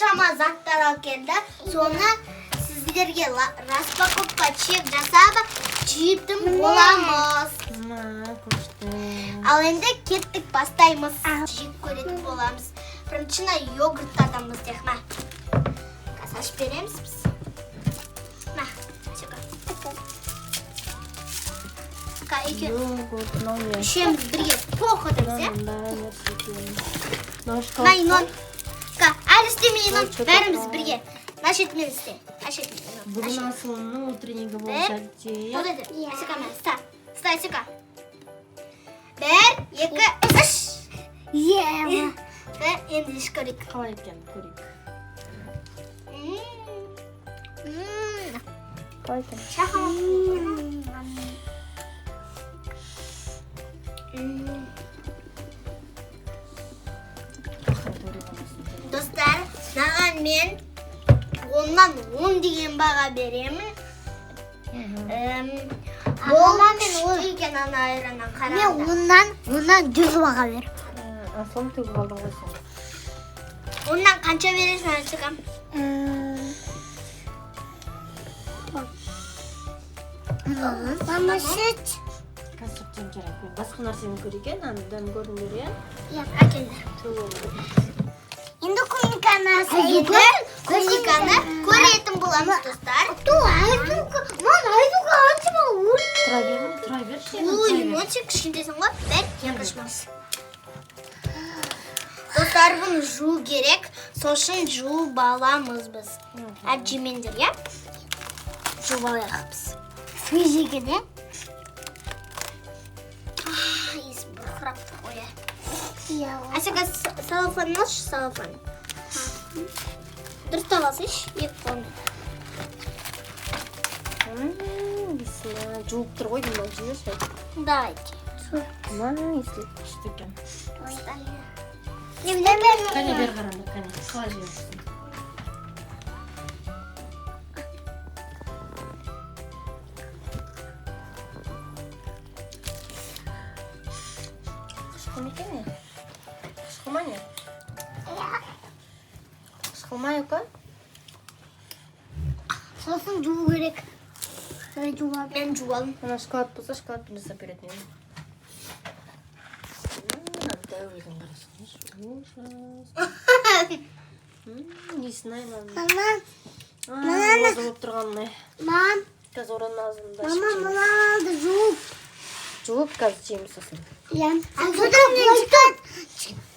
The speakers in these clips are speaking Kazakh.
қаншама заттар алып келді. Соны сіздерге распаковка чек жасап жейтін боламыз. Мә, күшті. Ал енді кеттік, бастаймыз. Жеп көретін боламыз. Бірінші йогурттардан бастайық, мә. Қазір ашып береміз біз. Мә, Асека. Йогурт, мынау не? Үшеуміз бірге тоқытамыз, иә? Мынандай нәрсе екен. Мынау Мына шоколад. Инон. Әлі істеме, Инон. Мынау Бәріміз шоколад. бірге. Мына шетімен істе. Мына шетімен, Инон. Мына Бүгін шетімен. Асылымның утреннигі Бір. болып жатты. Болды, Асека, мә, ұста. Ұста, Асека. Бір, екі, үш. Е. Бір, енді іш көрейік. Қалай екен, көрейік. Қалай екен? Шахам. Достар, маған мен 10-нан 10 деген баға беремін. Бұл күшті екен ана айраннан Мен қарағанда. оннан 100 баға беремін. Асылым, төгіп алдың ғой сен. 10-нан қанша бересің, Асека? Мама, сүт. Қазір сүттен керек. Мен басқа нәрсені көрейік, иә? Мынаны дәмін көрдіңдер, иә? Иә. Әкеліңдер. Төгіп алдым. Енді клубниканы. Енді клубниканы көретін боламыз, достар. Ту, Айзука, мам, Айзука, айтма, Тұра бер, тұра берші енді, Бұл тұра бер. лимон, сен кішкентайсың ғой. Бір, екі, үш, бас. Достар, бұны жуу керек. Сол үшін жуып аламыз біз. Әр жемеңдер, иә? Жуып алайық біз. Свежий де? Иіс бұрқырап тұр ғой, иә. Иә. Асека, целлофан алшы, целлофан. Дұрыстап алсайшы, екі қолмен. Иісі жуып тұр ғой деймін, жіберші. Давайте. Мә, иісі күшті екен. Мен Кәне, бері қараңдар, кәне, қалай жейміз? Қышқыл ма екен, не? Қышқыл ма, не? Қышқыл ма, Юка? Сосын жуу керек. Қалай жуамын? Мен жуып алдым. Ана шоколад болса, шоколадты жасап беретін едім. Мына дәу екен, қарасаңызшы. Ужас. Иісін ай мынаның. Мама, Мына болып тұрғанын ай. мам, Қазір оранның аузында мама, ішіп жейміз. мынаны жуып. Жуып қазір жейміз сосын. Иә. Содан мен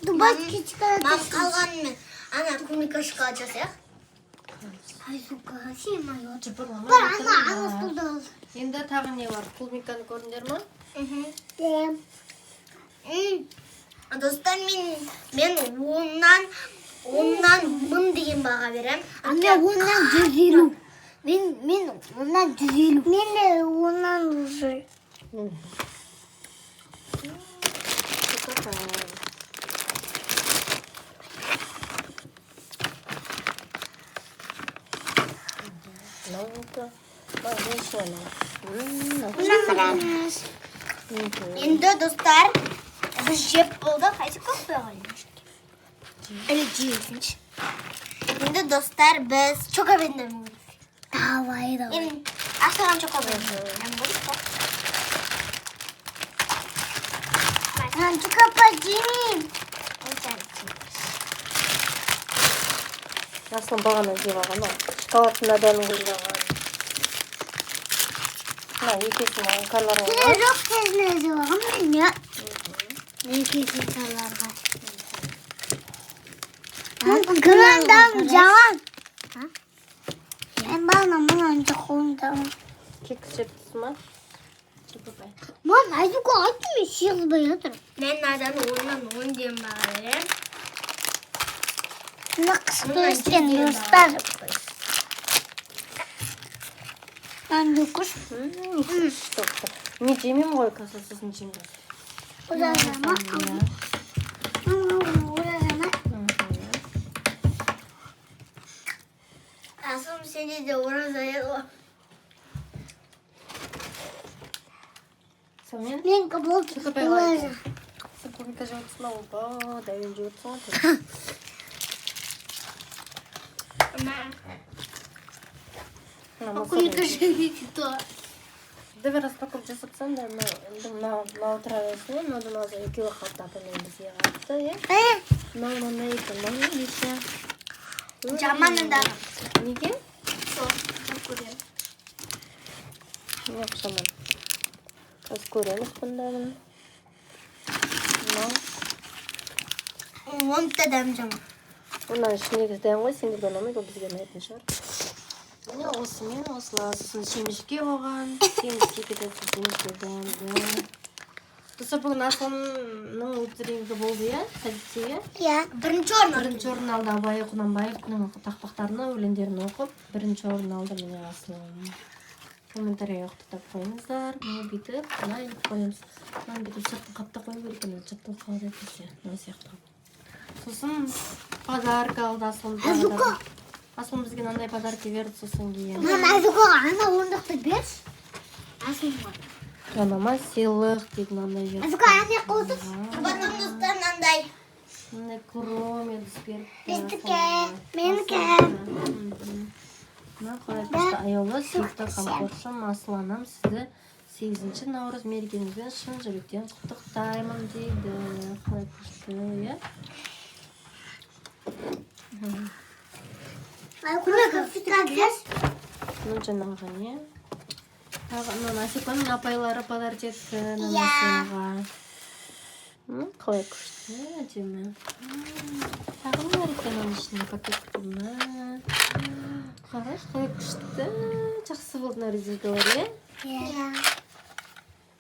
дубайский шоколад. Мам, қалғанымен ана клубника шоколад жасайық. Айзука, сен маған. Жыбырлама. Бар, ана столда ал. Енді тағы не бар? Клубниканы көрдіңдер ма? Иә. Достар, мен 10-нан 1000 деген баға беремін. А мен 10-нан 150. Мен 10-нан 150. Мен де 10-нан уже. Мынау не? Мынау женщина мынау. Мына. Енді, достар, біз жеп болдық. Айзека, қоя қояйын. Или жейсінші. Енді, достар, біз чокобенді көрейік. Давай, давай. Енді ашылған чокобенді көрейік қой. Мен чокопай жемеймін. Асылым бағана жеп алған ол. Шоколадтың да дәмін көріп алған. Мына екесін маған карларға. Сен жоқ кезінде жеп алғанмын мен, иә. Екесін карларға. Грандам жаман. Мен бағана мынаны жеп қолымда. Кекс жеп тұрсың ба? Чокопай. Мам, Айзука айтты, мен сиғызбай жатыр. Мен мынадан 10-нан 10 деген баға беремін. Мына қысқы өскен, достар. Мынаны күш. Иісі күшті болып тұр. Мен жемеймін ғой қазір, сосын жеймін. Оразама. Оразама. Асылым, сенде де ораза еді ғой. Сонымен Мен болды. Чокопай қалай екен? Сен клубника жеп отырсың ба? Опа, дәуін жеп отырсың ғой. Мә. Мына Көйкі жемейді. Давай распаковка жасап тастаңдар да, мынау енді мынау тұра берсін, иә. Мынадан азыр екеуі қалыпты, апамен бізге қалыпты, иә. Мынау мынандай екен, мынау не дейсі? Жаман ындағы. Неге? Сол, жеп көремін. Неғып жаман? Қазір көреміз бұндайын. Мынау Оның да дәмі жаман. Мынаның ішіндегі дәм ғой, сендерге ұнамайды ол, бізге ұнайтын шығар. Міне, осымен осылай. Сосын семішке болған, семішке кетеді, семішке дәмді. Достар, бүгін Асланның утреннигі болды, иә, садикте, иә? Иә. Бірінші орын алды. Бірінші орын алды. Абай Құнанбаевтың тақпақтарына, өлеңдерін оқып, бірінші орын алды. Міне, Асылым. Комментарий құттықтап қойыңыздар. Міне, бүйтіп мына іліп қоямыз. Мынаны бүйтіп сыртын қаптап қою керек екен, жыртылып қалады әйтпесе, мынау сияқты. Сосын подарок алды Асылым тағы да. Асылым бізге мынандай подарки берді сосын кейін. Мама, Азука, ана орындықты берші. Асылға. Жанама сыйлық дейді мынандай жер. Азука, ана жаққа отыршы. Потом, достар, мынандай. Мынандай кроме ыдыс беріпті. Біздікі, Асылымға. менікі. Мына қалай күшті! «Аяулы, сүйікті қамқоршым Асыл анам, сізді 8 наурыз мерекеңізбен шын жүректен құттықтаймын», — дейді. Қалай күшті, иә? Берші. Мына жаңағы не тағы? Мынаны Асеканың апайлары подарок етті мынаны Иә. Асылға. Қалай күшті, әдемі. Тағы не бар екен оның ішінде? Пакет. Мә, қарашы, қалай күшті, жақсы болды мына резинкалар, иә? Иә.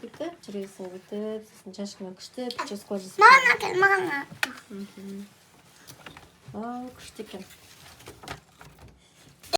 Бүйтіп жүресің, бүйтіп, сосын шашыңа күшті прическа жасап. Маған әкел, маған. Вау, күшті екен.